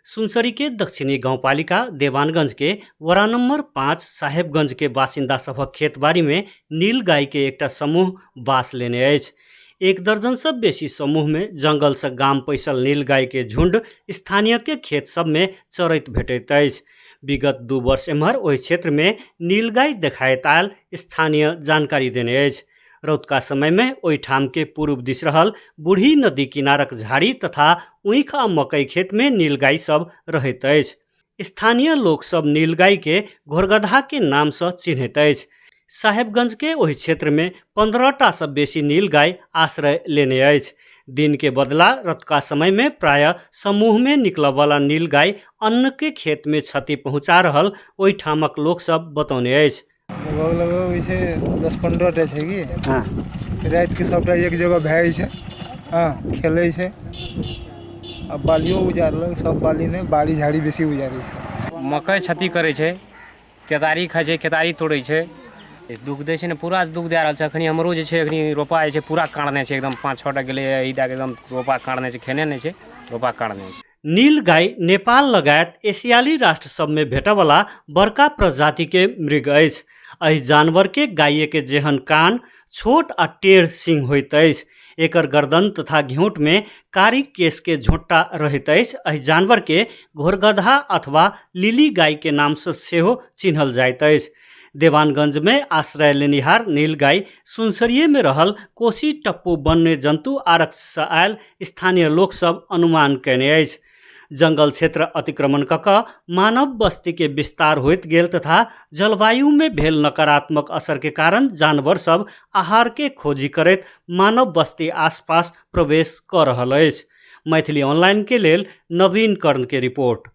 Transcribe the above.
सुनसरी के दक्षिणी गाउँपालिका देवानगंज के वडा नम्बर 5 साहेबगंज के बासिन्दा सभक खेतबारी में नील गाय के एकटा समूह बास लेने अछि। एक दर्जन से बेसी समूह में जंगल से गाम पैसल नील गाय के झुंड स्थानीय के खेत सब में चरैत भेटैत अछि। विगत 2 वर्ष एम्हर ओहि क्षेत्र में नील गाय देखाइत आयल स्थानीय जानकारी देने अछि। रौतका समय में ओहिठाम के पूर्व दिस रहल बूढ़ी नदी किनारक झाड़ी तथा ऊख आ मकई खेत में नीलगाय सब रहैत अछि। स्थानीय लोक सब नीलगाय के घोरगदहा के नाम से चिन्हैत अछि। साहेबगंज के ओहि क्षेत्र में 15 टा से बेसी नीलगाय आश्रय लेने अछि। दिन के बदला रतुका समय में प्राय समूह में निकलऽ वाला नीलगाय अन्न के खेत में क्षति पहुंचा रहल ओहिठामक लोक सब बतौने अछि। लगभग लगभग जे छै 10-15 टा छै की रातिके सबटा एक जगह भए जाइ छै। हँ, खेलै छै आ बालियो उजारलक, सब बाली नहि, बाड़ी झाड़ी बेसी उजारै छै। मकइ क्षति करै छै, केतारी खाइ छै, केतारी तोड़ै छै, दुख दै छै ने, पूरा दुख दए रहल छै। अखनी हमरो जे छै अखनी रोपा जे छै पूरा काटने छै, एकदम 5-6 टा गेलैए ई दए कऽ एकदम रोपा काटने छै, खेने नहि छै, रोपा काटने छै। नील गाय नेपाल लगायत एशियाली राष्ट्र सब में भेटऽवला बड़का प्रजाति के मृग अछि। एहि जानवर के गाये के जेहन कान, छोट आ टेढ़ सींग होइत अछि। एकर गर्दन तथा घेंट में कारी केश के झोंटा रहैत अछि। एहि जानवर के घोरगदहा अथवा लिली गाय के नाम से सेहो चिन्हल जाइत अछि। देवानगंज में आश्रय लेनिहार नील गाय सुनसरीये में रहल कोसी टप्पू वन्य जंतु आरक्ष से आयल स्थानीय लोक सब अनुमान कयने अछि। जंगल क्षेत्र अतिक्रमण क कऽ मानव बस्ती के विस्तार होइत गेल तथा जलवायु में भेल नकारात्मक असर के कारण जानवर सब आहार के खोजी करैत मानव बस्ती आसपास प्रवेश कऽ रहल अछि। मैथिली ऑनलाइन के लेल नवीन कर्ण के रिपोर्ट।